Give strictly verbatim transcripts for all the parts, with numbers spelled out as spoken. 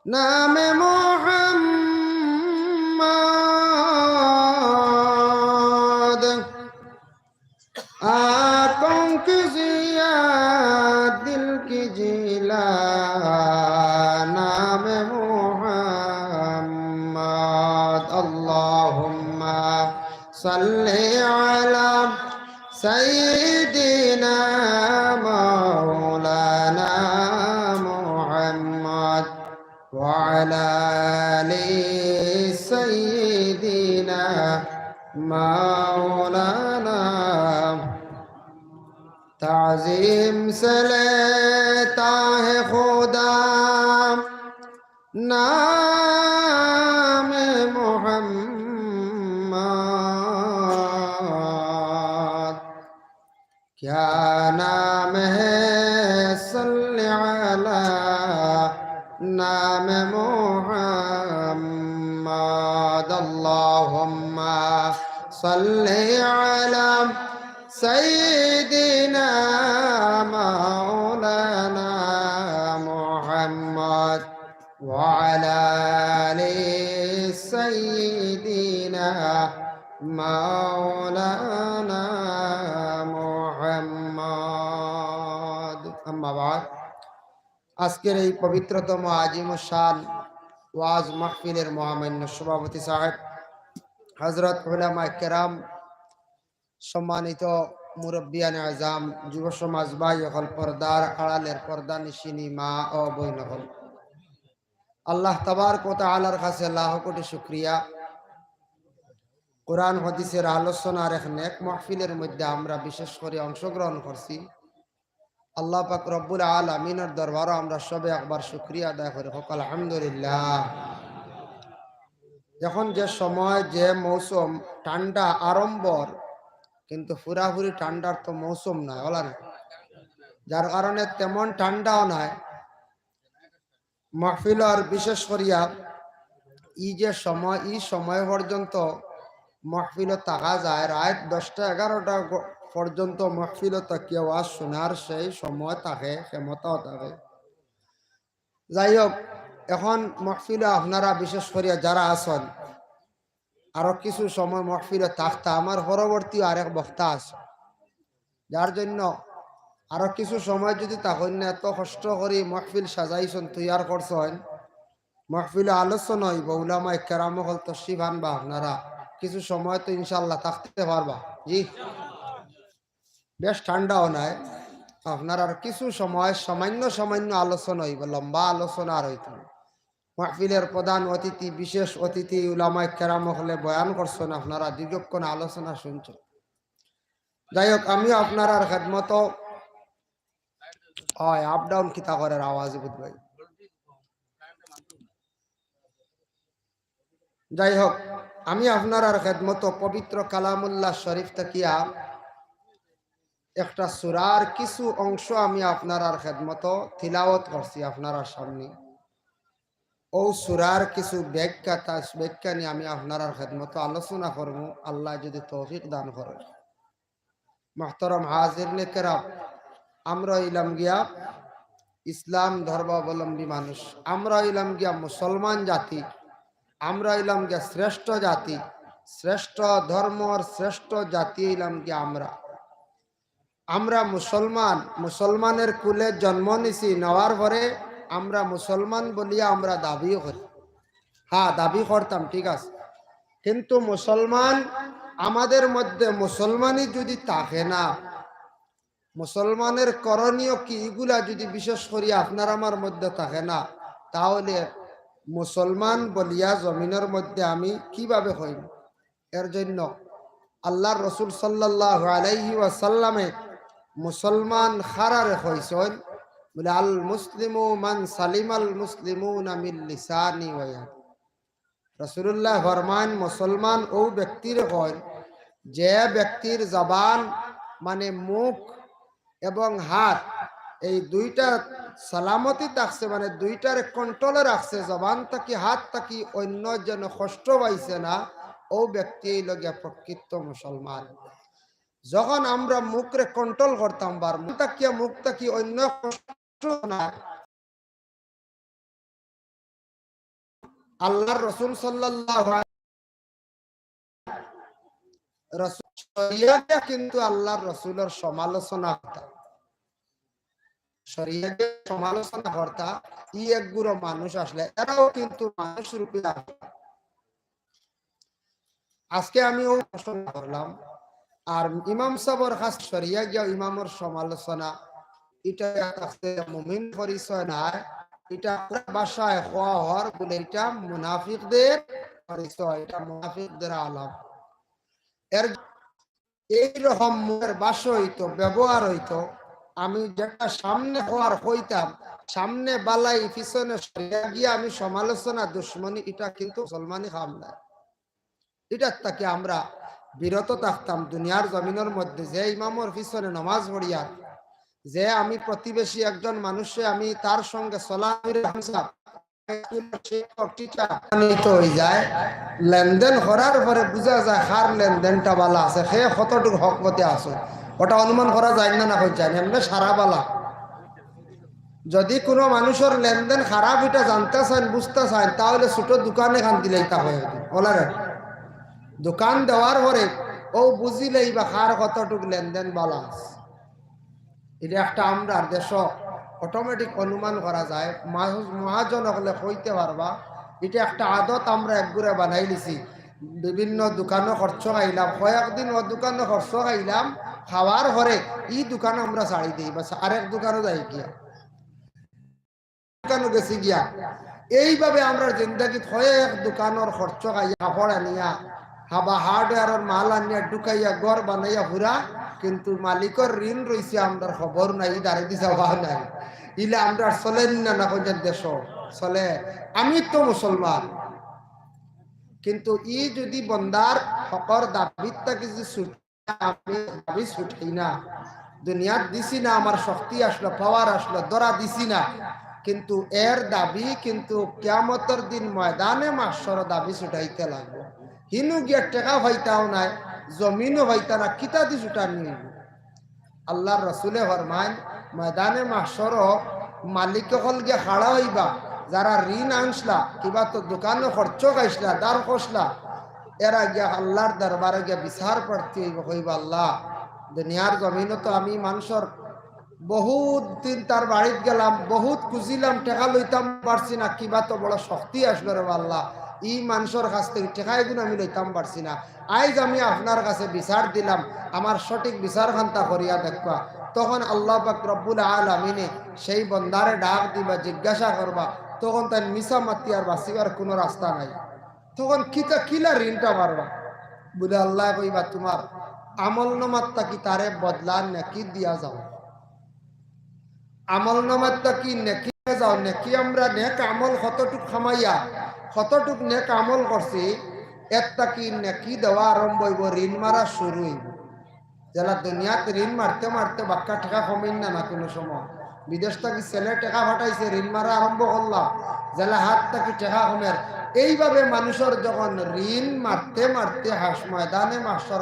نام محمد، آنکھوں کی ضیا، دل کی جلا، نام محمد۔ اللهم صل على سيدنا مولانا محمد وعلى آل سيدنا مولانا۔ تعظیم سے لیتا ہے خدا نام محمد۔ کیا نام ہے، صل علی نام محمد۔ اللهم صل على سيدنا مولانا محمد وعلى آل سيدنا مولانا محمد۔ أما بعد، আজকের এই পবিত্রতম আজিমুশ শান ওয়াজ মাহফিলের মহামান্য সভাপতি সাহেব, হযরত উলামায়ে কেরাম, সম্মানিত মুরব্বিয়ানে আজাম, যুব সমাজ ভাই অকল, পর্দার আড়ালের পর্দানিশিনী মা ও বইন অকল, আল্লাহ তাবারক ওয়া তাআলার কাছে লাখো কোটি শুকরিয়া। কোরআন হাদিসের আলোচনার এক নেক মাহফিলের মধ্যে আমরা বিশেষ করে অংশগ্রহণ করছি। আল্লাহ পাক রব্বুল আলামিনের দরবারো আমরা সবে একবার শুকরিয়া আদায় করি, কউক্কা আলহামদুলিল্লাহ। এখন যে সময়, যে মৌসুম, ঠান্ডা আরম্ভর, কিন্তু পুরাপুরি ঠান্ডার তো মৌসুম নায়, অলা না? যার কারণে তেমন ঠান্ডাও নায়। মাহফিলর বিশেষ করিয়া ই যে সময়, ই সময় পর্যন্ত মাহফিলো থাকা যায়, রাইত দশটা এগারোটা গ-, পর্যন্ত মাহফিলো থাকিয়া ওয়াজ শোনার সেই সময় থাকে, ক্ষমতাও থাকে। যাই হোক, এখন মাহফিলো আপনারা বিশেষ করিয়া যারা আছেন, আরো কিছু সময় মাহফিলো থাকতা, আমার পরবর্তী আরেক বক্তা আছে, যার জন্য আরো কিছু সময় যদি থাকইন না, এত কষ্ট করি মাহফিল সাজাইছইন, তৈয়ার করছইন, মাহফিলো আলোচনা অইবো, উলামায়ে কেরাম অকল তশরিফ আনবা, আপনারা কিছু সময় তো ইনশাআল্লাহ থাকতে পারবা। জি, বেশ ঠান্ডাও নায়, আপনারার কিছু সময় সামান্য সামান্য আলোচনা অইবো, লম্বা আলোচনা আর অইতো না। মাহফিলের প্রধান অতিথি, বিশেষ অতিথি উলামায়ে কেরাম অকলে বয়ান করছইন, আপনারা দীর্ঘক্ষণ আলোচনা শুনছইন। যাই হোক, আমিও আপনারার খেদমতো, অয়, up down কিতা করের আওয়াজ বুধ ভাই। যাই হোক, আমি আপনারার খেদমতো পবিত্র কালামুল্লাহ শরীফ থাকিয়া একটা সূরার কিছু অংশ আমি আপনারার খেদমতো তিলাওয়াত করছি আপনারার সামনে। অউ সূরার কিছু ব্যাখ্যা, তার ব্যাখ্যা নিয়া আমি আপনারার খেদমতো আলোচনা করমু, আল্লায় যদি তৌফিক দান করেন। মুহতারাম হাজিরিনে কেরাম, আমরা অইলাম গিয়া ইসলাম ধর্মাবলম্বী মানুষ, আমরা অইলাম গিয়া মুসলমান জাতি, আমরা অইলাম গিয়া শ্রেষ্ঠ জাতি, শ্রেষ্ঠ ধর্মর শ্রেষ্ঠ জাতি অইলাম গিয়া আমরা। আমরা মুসলমান, মুসলমানের কুলে জন্ম নিছি, নেওয়ার পরে আমরা মুসলমান বলিয়া আমরা দাবিও করি। হ্যাঁ, দাবি করতাম, ঠিক আছে, কিন্তু মুসলমান, আমাদের মধ্যে মুসলমানি যদি থাকে না, মুসলমানের করণীয় কি, ইগুলা যদি বিশেষ করি আপনার আমার মধ্যে থাকে না, তাহলে মুসলমান বলিয়া জমিনের মধ্যে আমি কিভাবে হইব? এর জন্য আল্লাহর রসুল সাল্লাল্লাহু আলাইহি ওয়াসাল্লামে মুসলমান কারারে কইছইন, বলে, "আল মুসলিমু মান সালিমাল মুসলিমুনা মিন লিসানি ওয়া ইয়াদি।" রাসূলুল্লাহ ফরমাইন, মুসলমান অউ ব্যক্তিরে কইন, যে ব্যক্তির জবান, মানে মুখ এবং হাত, এই দুইটা সালামতি থাকছে, মানে দুইটারে কন্ট্রোলে রাখছে, জবান থাকি, হাত থাকি অন্য যেন কষ্ট পাইছে না, অউ ব্যক্তি অইলো গিয়া প্রকৃত মুসলমান। যখন আমরা মুখরে কন্ট্রোল করতাম, বার মুখ থাকিয়া, মুখ থাকি অন্য কষ্ট না, আল্লাহর রসুল সাল্লাল্লাহু আলাইহি, রসুল, শরিয়া দিয়া কিন্তু আল্লাহর রসুলর সমালোচনা করতা, শরিয়া দিয়া সমালোচনা করতা। ই এক গুরু মানুষ আসলে, এরাও কিন্তু মানুষ রূপে আসলে। আজকে আমি অউ প্রশ্ন করলাম, আর ইমাম সাবর কাছে শরিয়া গিয়া ইমামর সমালোচনা, ইটা আসলে মুমিন পরিচয় নায়, ইটা পুরা ভাষায় কওয়া অর বুলে ইটা মুনাফিকদের পরিচয়, ইটা মুনাফিকদের আলাম। এর এই রকম মুখের ভাষা অইতো, ব্যবহার অইতো, আমি যেটা সামনে কওয়ার কইতাম, সামনে বালাই পিছনে শরিয়া গিয়া আমি সমালোচনা দুশমনি, ইটা কিন্তু মুসলমানি কাম নায়। ইটার থাকি আমরা বিরত থাকতাম। দুনিয়ার জমিনর মধ্যে যে ইমামর পিছনে নমাজ পড়িয়ার, যে আমি প্রতিবেশী একজন মানুষে আমি তার সঙ্গে চলাফেরা, শিক্ষক, teacher, নিত অই যায়, লেনদেন করার পরে বুঝা যায় কার লেনদেনটা বালা আছে, কে কতটুকু হক পথে আছে, ওটা অনুমান করা যায় না, না কই যায় না, এমনে সারা বালা। যদি কোনো মানুষর লেনদেন খারাপ, ইটা জানতা চাইন, বুঝতা চাইন, তাহলে ছোট দোকান এখান দিলেই তা হয়। ওলারে দোকান দেওয়ার পরে ও বুঝিলেই বা কার কতটুক লেনদেন বালা আছে। ইটা একটা আমরার দেশ automatic অনুমান করা যায়। মহা-, মহাজন হকলে কইতে পারবা, ইটা একটা আদত আমরা একগুরে বানাই লিছি। বিভিন্ন দোকানো খরচ খাইলাম, কয়েকদিন ও দোকানো খরচ খাইলাম, খাওয়ার পরে ই দোকান আমরা ছাড়ি দেই, বাস আরেক দোকানো যাই গিয়া, দোকানো গেছি গিয়া। এইভাবে আমরা জিন্দেগিত কয়েক দোকানর খরচ খাইয়া, কাপড় আনিয়া, হাবা hardwareর মাল আনিয়া ঢুকাইয়া ঘর বানাইয়া পুরা, কিন্তু মালিকর ঋণ রইছে, আমরার খবর নাই, দাঁড়াই দিছা বা নাই। ইলা আমরার চলে নি না, না কইছেন দেশ চলে। আমি তো মুসলমান, কিন্তু ই যদি বন্দার হকর দাবিত থাকি যদি ছুট-, আমি দাবি ছুটাই না, দুনিয়াত দিছি না, আমার শক্তি আসলো, power আসলো, ধরা দিছি না, কিন্তু এর দাবি কিন্তু কিয়ামতর দিন ময়দানে মাহশর দাবি ছুটাইতে লাগবো। হিনু গিয়া টেকা পাইতাও নাই, জমিনও পাইতা না, কিতা দি ছুটানি অইবো? আল্লাহর রসুলে ফরমাইন, ময়দানে মাহশর মালিক হকল গিয়া খাড়া অইবা, যারা ঋণ আনছলা, কিবা তো দোকানো খরচ খাইছলা, দান করছলা, এরা গিয়া আল্লাহর দরবারে গিয়া বিচার প্রার্থী অইবো, কইবা, "আল্লাহ, দুনিয়ার জমিনো তো আমি মানষর বহুত দিন তার বাড়িত গেলাম, বহুত খুঁজিলাম, টেকা লইতাম পারছি না, কিবা তো বড় শক্তি আসলো রে আল্লাহ, ই মানষর কাছ থাকি টেকা এগুন আমি লইতাম পারছি না। আইজ আমি আপনার কাছে বিচার দিলাম, আমার সঠিক বিচার খান্তা করিয়া দেখবা।" তখন আল্লাহ পাক রব্বুল আলামিনে সেই বন্দারে ডাক দিবা, জিজ্ঞাসা করবা, তখন তাইন মিছা মাতিয়ার বাঁচিবার কোনো রাস্তা নাই। তখন কিতা, কিলা ঋণটা মারবা? বুলে আল্লায় কইবা, "তুমার আমল নামাত থাকি তারে বদলা নেকি দিয়া যাও।" আমল নামাত থাকি নেকি দিয়া যাও, নেকি আমরা নেক আমল কতটুক কামাইয়া, কতটুক নেক আমল করছি, এর থাকি নেকি দেওয়া আরম্ভ অইবো, ঋণ মারা শুরু অইবো। যেলা দুনিয়াত ঋণ মারতে মারতে বাক্কা টেকা কমের না, না কোনো সময়। বিদেশ থাকি ছেলে টেকা পাঠাইছে, ঋণ মারা আরম্ভ করলা, যেলা হাত থাকি টেকা কমের। এইভাবে মানষর যখন ঋণ মারতে মারতে হাস ময়দানে মাহশর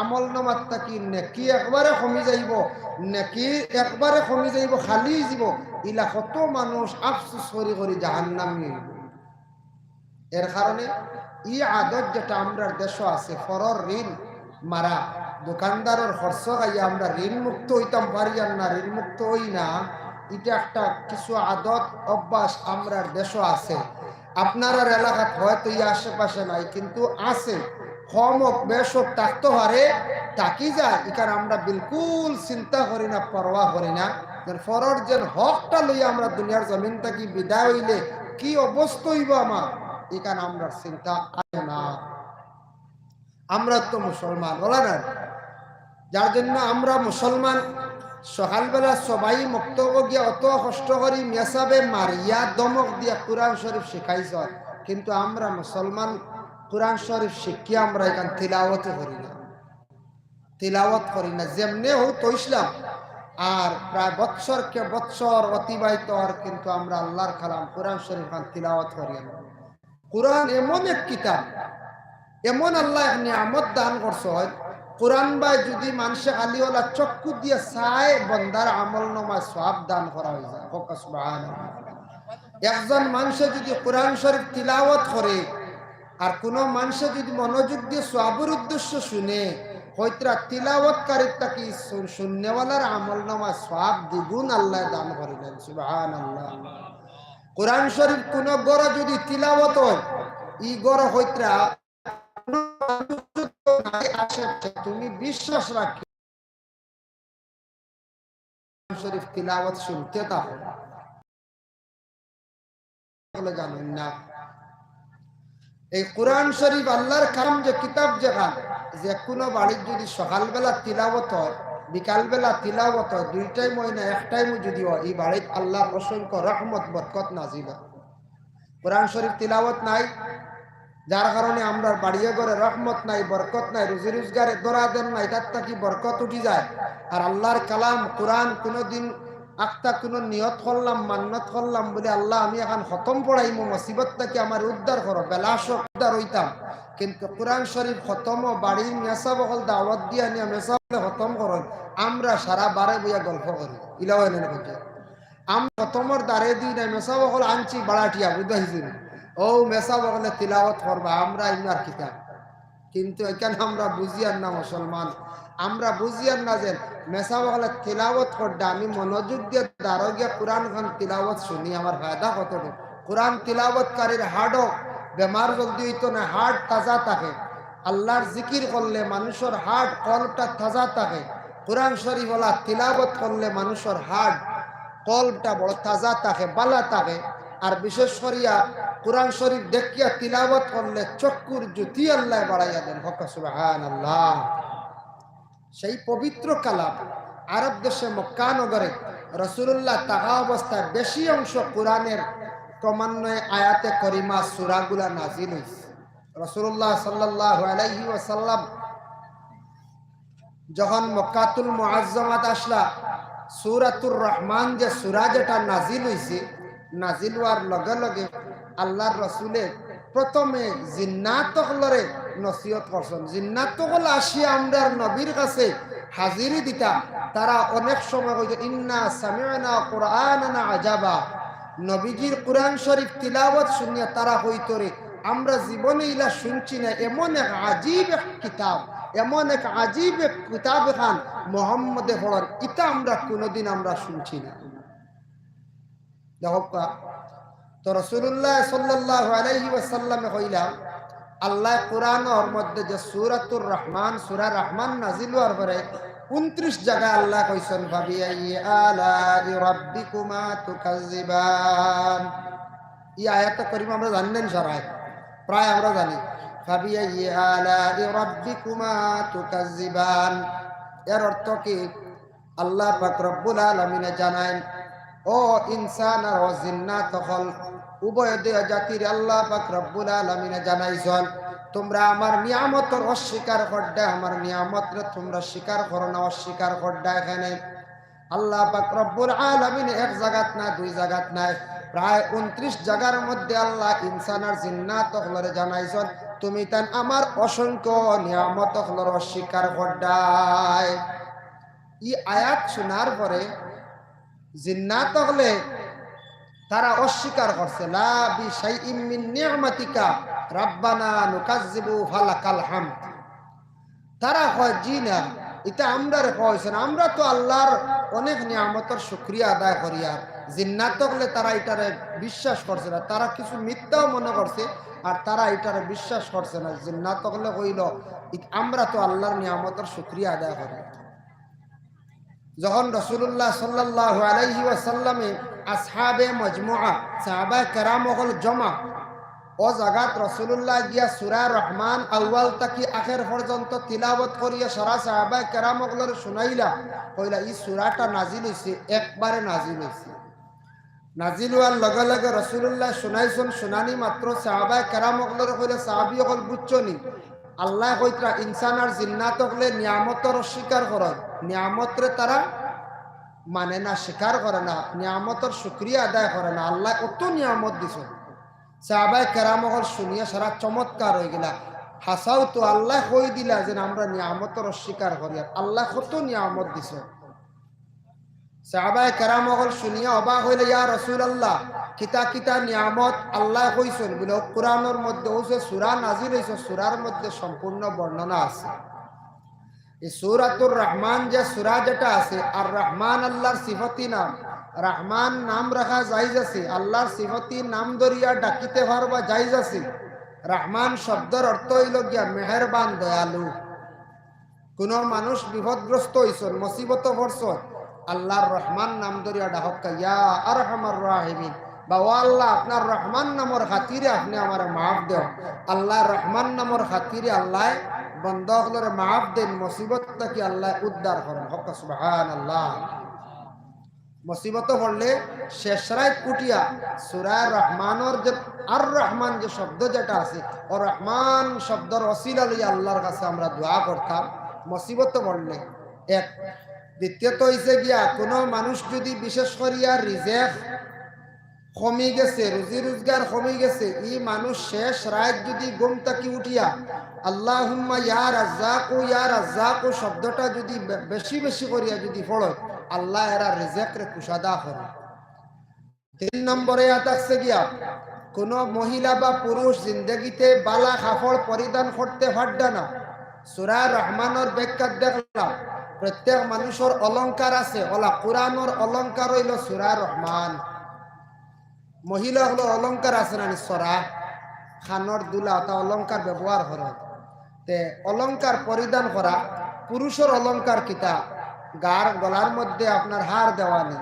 আমল নামাত থাকি নেকি একবারে কমি যাইবো, নেকি একবারে কমি যাইবো, খালি অইযিবো, ইলা কত মানুষ আফসোস করি করি জাহান্নামি অইবো। এর কারণে ই আদত যেটা আমরার দেশো আছে, পরর ঋণ মারা, দোকানদারর খরচ খাইয়া আমরা ঋণ মুক্ত অইতাম পারি আর না, ঋণ মুক্ত অই না, ইটা একটা কিছু আদত অভ্যাস আমরার দেশো আছে। আপনারার এলাকাত হয়তো ই আশেপাশে নাই, কিন্তু আছে। কম হোক, বেশ হোক, থাকতো পারে, থাকি যায়, ইখান আমরা বিলকুল চিন্তা করি না, পরোয়া করি না। যেন পরর যেন হকটা লইয়া আমরা দুনিয়ার জমিন থাকি বিদায় অইলে কি অবস্থা অইবো আমার, ইখান আমরার চিন্তা আয় না। আমরা তো মুসলমান, বলা না? যার জন্য আমরা মুসলমান, সকালবেলা সবাই মক্তবো গিয়া অত কষ্ট করি মেসাবে মারিয়া ধমক দিয়া কোরআন শরীফ শিখাইছইন, কিন্তু আমরা মুসলমান কোরআন শরীফ শিখিয়া আমরা ইখান তিলাওয়াতও করি না, তিলাওয়াত করি না। যেমনে হউ তইছলাম, আর প্রায় বৎসরকে বৎসর অতিবাহিত অর, কিন্তু আমরা আল্লাহর কালাম কোরআন শরীফ ইখান তিলাওয়াত করি না। কোরআন এমন এক কিতাব, এমন আল্লায় এক নিয়ামত দান করছইন, কোরআন বায় যদি মানষে খালি অলা চক্ষু দিয়া চায়, বন্দার আমল নামায় সওয়াব দান করা অইযায়। কউক্কা সুবহানাল্লাহ। একজন মানষে যুদি কোরআন শরিফ তিলাওয়াত করে, আর কুনু মানষে যুদি মনোযোগ দিয়া সওয়াবর উদ্দেশ্য হুনে, কইতরা তিলাওয়াতকারীর থাকি শু-, হুননেওয়ালার আমলনামায় সওয়াব দ্বিগুণ আল্লায় দান করিলাইন। সুবহানাল্লাহ। কোরআন শরিফ কুনু ঘরো যুদি তিলাওয়াত অয়, ই ঘরো কইতরা তুমি বিশ্বাস রাখি শরিফ তিলাওয়াত হুনতে থাকো। বলে জানইন না। এই কোরআন শরিফ আল্লার কালাম যে কিতাব যেখান, যেকুনু বাড়িত যুদি সকালবেলা তিলাওয়াত অয়, বিকালবেলা তিলাওয়াত অয়, দুই টাইম অয় না, এক টাইমও যুদি অয়, ই বাড়িত আল্লার অসংখ্য রহমত বরকত নাজিল অয়। কোরআন শরিফ তিলাওয়াত নাই, যার কারণে আমরার বাড়িয়ে ঘরে রহমত নাই, বরকত নাই, রুজি রুজগারে দরাদর নাই, তার থাকি বরকত উঠি যায়। আর আল্লার কালাম কোরআন কুনুদিন আখতা কুনু নিয়ত করলাম, মান্নত করলাম বুলে, "আল্লা, আমি এখান খতম পড়াইমু, মুসিবত থাকি আমারে উদ্ধার করো", বেলাশক উদ্ধার অইতাম। কিন্তু কোরআন শরিফ খতমও বাড়ির মেসাব অকল দাওয়াত দিয়া নিয়া মেসাব অকলে খতম করইন, আমরা সারা বারে বইয়া গল্প করি। ইলাও এনে বুঝে। আমরা খতমর দ্বারে দিই না, মেসাব অকল আনছি বাড়াটিয়া, বুঝাইছি নি? অউ মেসাব অকলে তিলাওয়াত করবা, আমরা ইমার কিতাব। কিন্তু এখান আমরা বুঝিয়ার না মুসলমান, আমরা বুঝিয়ার না যে মেসাব অকলে তিলাওয়াত করডা, আমি মনোযোগ দিয়া দারো গিয়া কোরআন খান তিলাওয়াত হুনি, আমার ফায়দা কতটুকু? কোরআন তিলাওয়াতকারীর হার্টও বেমার জলদি অইতো না, হার্ট তাজা থাকে। আল্লার জিকির করলে মানুষর হার্ট, কলবটা তাজা থাকে। কোরআন শরিফ অলা তিলাওয়াত করলে মানুষর হার্ট, কলবটা বড় তাজা থাকে, বালা থাকে। আর বিশেষ করিয়া কোরআন শরিফ দেখিয়া তিলাওয়াত করলে চক্ষুর জ্যোতি আল্লায় বাড়াইয়া দেন। কউক্কা সুবহানাল্লাহ। সেই পবিত্র কালাম আরব দেশে মক্কা নগরে রাসুলুল্লাহ থাকা অবস্থায় বেশি অংশ কোরআনের ক্রমান্বয়ে আয়াতে করিমা সূরাগুলা নাজিল অইছে। রাসুলুল্লাহ সাল্লাল্লাহু আলাইহি ওয়াসাল্লাম যখন মক্কাতুল মুআজ্জামাত আসলা, সূরাতুর রহমান যে সূরা যেটা নাজিল অইছে, নাজিল অওয়ার লগে লগে আল্লার রসুলে প্রথমে জিন্নাত অকলরে নসিহত করছইন। জিন্নাত অকল আসিয়া আমরার নবীর কাছে হাজিরি দিতা, তারা অনেক সময় কইতো, "ইন্না সামি'না কুরআনান আজাবা।" নবীজির কোরআন শরিফ তিলাওয়াত হুনিয়া তারা কইতরে, "আমরা জীবনে ইলা হুনছি না, এমন এক আজীব এক কিতাব, এমন এক আজীব এক কিতাব এখান মোহাম্মদে পড়ন, ইতা আমরা কুনুদিন আমরা হুনছি না।" দেখউক্কা, তো রাসুলুল্লাহ সাল্লাল্লাহু আলাইহি ওয়াসাল্লামে কইলা, আল্লায় কোরআনর মধ্যে যে সূরাতুর রহমান, সূরা রহমান নাজিল অওয়ার পরে ঊনত্রিশ জাগায় আল্লায় কইছইন, "ফাবিআইয়ি আলাই রাব্বিকুমা তুকাজ্জিবান।" ই আয়াতে করিমা আমরা জানি না নি সারায়? প্রায় আমরা জানি। "ফাবিআইয়ি আলাই রাব্বিকুমা তুকাজ্জিবান।" এর অর্থ কি? আল্লাহ পাক রব্বুল আলামিনে জানাইন, "ও ইনসান আর ও জিন্নাত অকল, উভয় দেহ জাতির আল্লাহ পাক রব্বুল আলামিনে জানাইছইন, তুমরা আমার নিয়ামতর অস্বীকার করডা, আমার নিয়ামতরে তুমরা স্বীকার করো না, অস্বীকার করডা।" এখানে আল্লাহ পাক রব্বুল আলামিনে এক জাগাত না, দুই জাগাত নায়, প্রায় ঊনত্রিশ জাগার মধ্যে আল্লায় ইনসান আর জিন্নাত অকলরে জানাইছইন, "তুমি তাইন আমার অসংখ্য নিয়ামত অকলর অস্বীকার করডায়।" ই আয়াত হুনার পরে জিন্নাত অকলে তারা অস্বীকার করছে, "লা বিশাইইম মিন নি'মাতিকা রাব্বানা নুকাজ্জিবু ফালাকাল হামদ।" তারা কয়, "জি না, ইতা আমরারে কওয়া অইছে না, আমরা তো আল্লার অনেক নিয়ামতর শুকরিয়া আদায় করিয়ার।" জিন্নাত অকলে তারা ইটারে বিশ্বাস করছে না, তারা কিছু মিথ্যাও মনে করছে, আর তারা ইটারে বিশ্বাস করছে না। জিন্নাত অকলে কইল, "ই-, আমরা তো আল্লার নিয়ামতর শুকরিয়া আদায় করিয়ার।" যখন রাসুলুল্লাহ সাল্লাল্লাহু আলাইহি ওয়াসাল্লামে আসহাবে মজমুআ, সাহাবায়ে কেরাম অকল জমা, অউ জাগাত রাসুলুল্লাহ গিয়া সূরা রহমান আউয়াল থাকি আখের পর্যন্ত তিলাওয়াত করিয়া সারা সাহাবায়ে কেরাম অকলরে হুনাইলা, কইলা, "ই সূরাটা নাজিল অইছে, একবারে নাজিল অইছে।" নাজিল অওয়ার লগে লগে রাসুলুল্লায় হুনাইছইন, হুনানি মাত্র সাহাবায়ে কেরাম অকলরে কইলা, "সাহাবি অকল বুঝছো নি? আল্লায় কইতরা ইনসান আর জিন্নাত অকলে নিয়ামতর অস্বীকার করইন, নিয়ামতরে তারা মানে না, স্বীকার করে না, নিয়ামতর শুকরিয়া আদায় করে না, আল্লায় অত নিয়ামত দিছইন।" সাহাবায়ে কেরাম অকল হুনিয়া সারা চমৎকার অইগেলা। হাছাউ তো আল্লায় কই দিলা যেন আমরা নিয়ামতর অস্বীকার করিয়ার, আল্লায় কত নিয়ামত দিছইন। সাহাবায়ে কেরাম অকল শুনিয়া অবাক অইলে, "ইয়া রাসূলুল্লাহ, কিতা কিতা নিয়ামত আল্লায় কইছইন?" বুলে, "অউ কুরআনর মধ্যে, অউ যে সূরা নাজিল অইছে, সূরার মধ্যে সম্পূর্ণ বর্ণনা আছে।" এই সূরাতুর রহমান যে সূরা যেটা আছে, আর রহমান আল্লাহর সিফতি নাম, রহমান নাম রাখা জায়েজ আছে, আল্লাহর সিফতি নাম ধরিয়া ডাকিতে পারবা জায়েজ আছে। রহমান শব্দর অর্থ অইলো গিয়া মেহেরবান, দয়ালু। কুনু মানুষ বিপদগ্রস্ত অইছইন, মুসিবতো পড়ছইন, আল্লাহর রহমান নাম ধরিয়া ডাকউক্কা, ইয়া আরহামার রাহিমিন, বা ও আল্লাহ, আপনার রহমান নামর খাতিরে আপনে আমারে মাফ দেও। আল্লাহর রহমান নামর খাতিরে আল্লায় বন্দা অকলরে মাফ দেইন, মুসিবত থাকি আল্লায় উদ্ধার করইন। কউক্কা সুবহানাল্লাহ। মুসিবতো পড়লে শেষ রাইত উঠিয়া সূরা রহমানর যে আর রহমান যে শব্দ যেটা আছে, অউ রহমান শব্দর ওসিলা লইয়া আল্লাহর কাছে আমরা দোয়া করতাম মুসিবতো পড়লে। এক। দ্বিতীয়ত অইছে গিয়া কুনু মানুষ যুদি বিশেষ করিয়া রিজেক কমি গেছে, রুজি রুজগার কমি গেছে, ই মানুষ শেষ রাইত যুদি ঘুম থাকি উঠিয়া আল্লাহুম্মা ইয়া রাজ্জাকু ইয়া রাজ্জাকু শব্দটা যুদি বে-, বেশি বেশি করিয়া যুদি পড়ে, আল্লায় এরার রিজেকরে কুশাদা করইন। তিন নম্বরে আয়া থাকছে গিয়া, কুনু মহিলা বা পুরুষ জিন্দেগিতে বালা কাপড় পরিধান করতে পাররা না। সূরা রহমানর ব্যাখ্যাত দেখলাম, প্রত্যেক মানুষর অলংকার আছে, অলা কুরআনর অলংকার অইলো সূরা রহমান। মহিলা অকলর অলংকার আছে না নি, সরা, কানর দুলা, অতা অলংকার ব্যবহার করইন। তে অলংকার পরিধান করা, পুরুষর অলংকার কিতা? গার, গলার মধ্যে আপনার হার দেওয়া নি,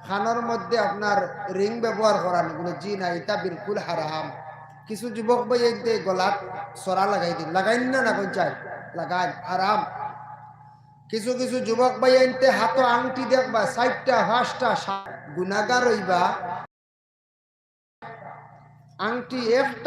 কানর মধ্যে আপনার রিং ব্যবহার করা নি? বুলে, "জি না, ইতা বিলকুল হারাম।" কিছু যুবক ভাইয়াইন্তে গলাত সরা লাগাই দিন, লাগাইন না, না কইন চাই? লাগাইন, হারাম। কিছু কিছু যুবক ভাইয়াইন্তে হাতো আংটি দেখবা, চাইরটা, পাঁচটা, সা-, গুনাগার অইবা। আংটি একটা